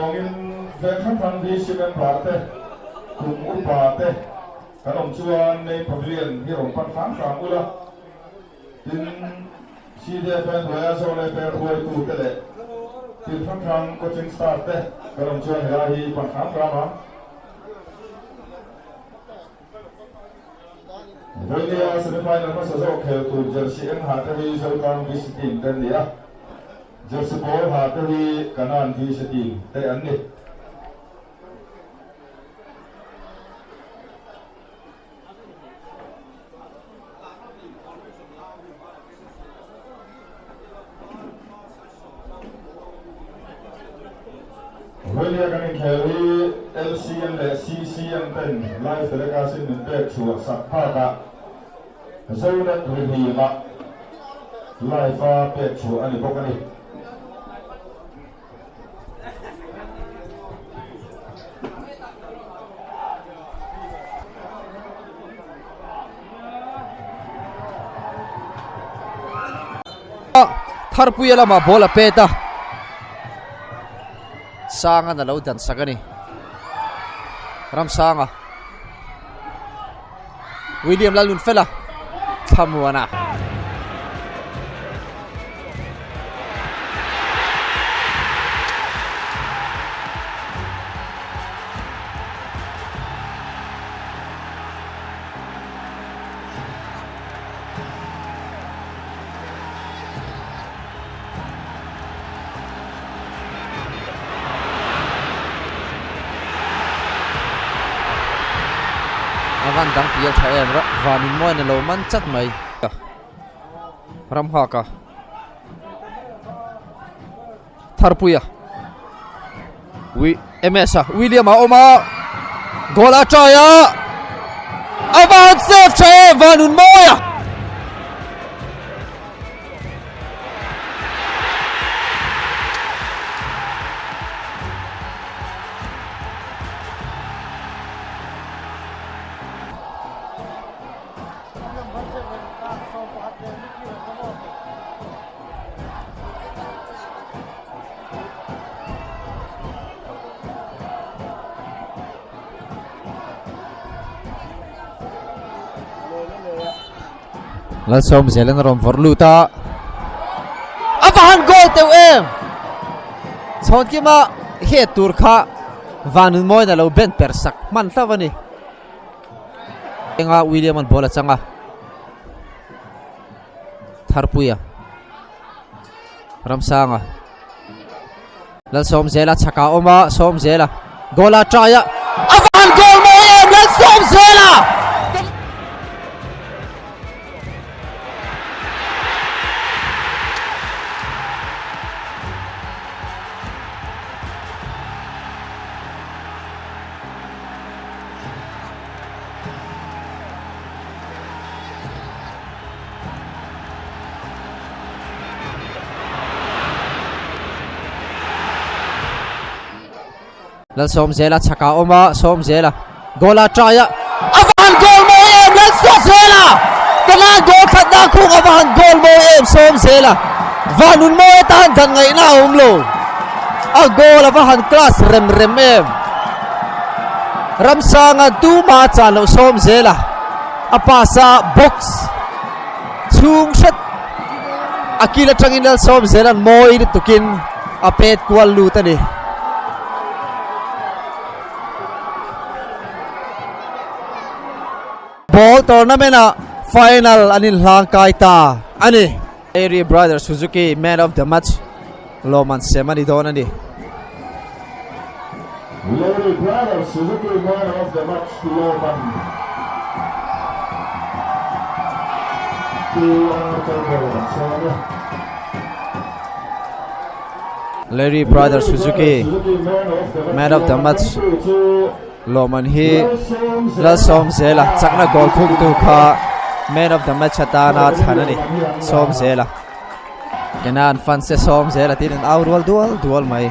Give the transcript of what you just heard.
zawngin veng hrang hrang VC member te, kum upa te kan awm chuan Main Pavilion hi rawn pan hram hram ula. Tin, CDF hnuaia Zone FL hruaitute leh team hrang hrang coaching staff te kan awm chuan helai hi pan hram hram ang. Vawinia semi-final hmasa zawk khel tur jersey eng ha te hi Zotlang VC team te an ni a, jersey pawl ha te hi Kanan VC team te an ni. Vawinia kan inkhel hi LCM leh CCM ten live telecast in min pek chhuah sak phakah Zonet Rihlimah live a pek chhuah a ni bawk a ni. Tharpuia lamah ball a pet a, Sanga'n a lo dan sak a ni. Ramsanga, William Lalnunfela, Thlamuana. A van dang pial tha em ra van in mawi na lo man chat mai ram hak a Tharpuia wi MS a William a awm a goal a try a a van save tha em van un mawi a. Lalsawm zelan a rawn vawrh lut a, a va han goal teuh em! Chhawnkima het tur kha Vanunmawiin a lo ben per sak hman hlauh a ni. Enga William an ball a chang a, Tharpuia, Ramsanga, Lalsawmzela chhakah a awm a, Sawmzela goal a try a, a va han goal mawi em Lalsawmzela! Lalsawmzela chhakah a awm a, Sawmzela goal a try a, a va han goal mawi em Lalsawmzela! Tunlai goal khatna khung a va han goal mawi em Sawmzela! Vanun mawi atan dan ngaihna a awm lo, a goal a va han class rem rem em! Ramsanga tuma a chan loh Sawmzela a pass a box chhung hret a kil atangin Lalsawmzela'n mawi lutukin a pet kual lut a ni. Ball tournament ah final an inhlang kai ta a ni. Airy Brothers Suzuki man of the match lawmman sem a ni dawn a ni. Larry Brothers Suzuki man of the match lawmman Pu Arthur Sawm e. Larry Brothers Suzuki man of the match lawmman hi Lalsawmzela chakna goal khungtu kha man of the match atana thlan a ni Sawmzela. Kenan fans te Sawmzela tin an au rual dual dual mai.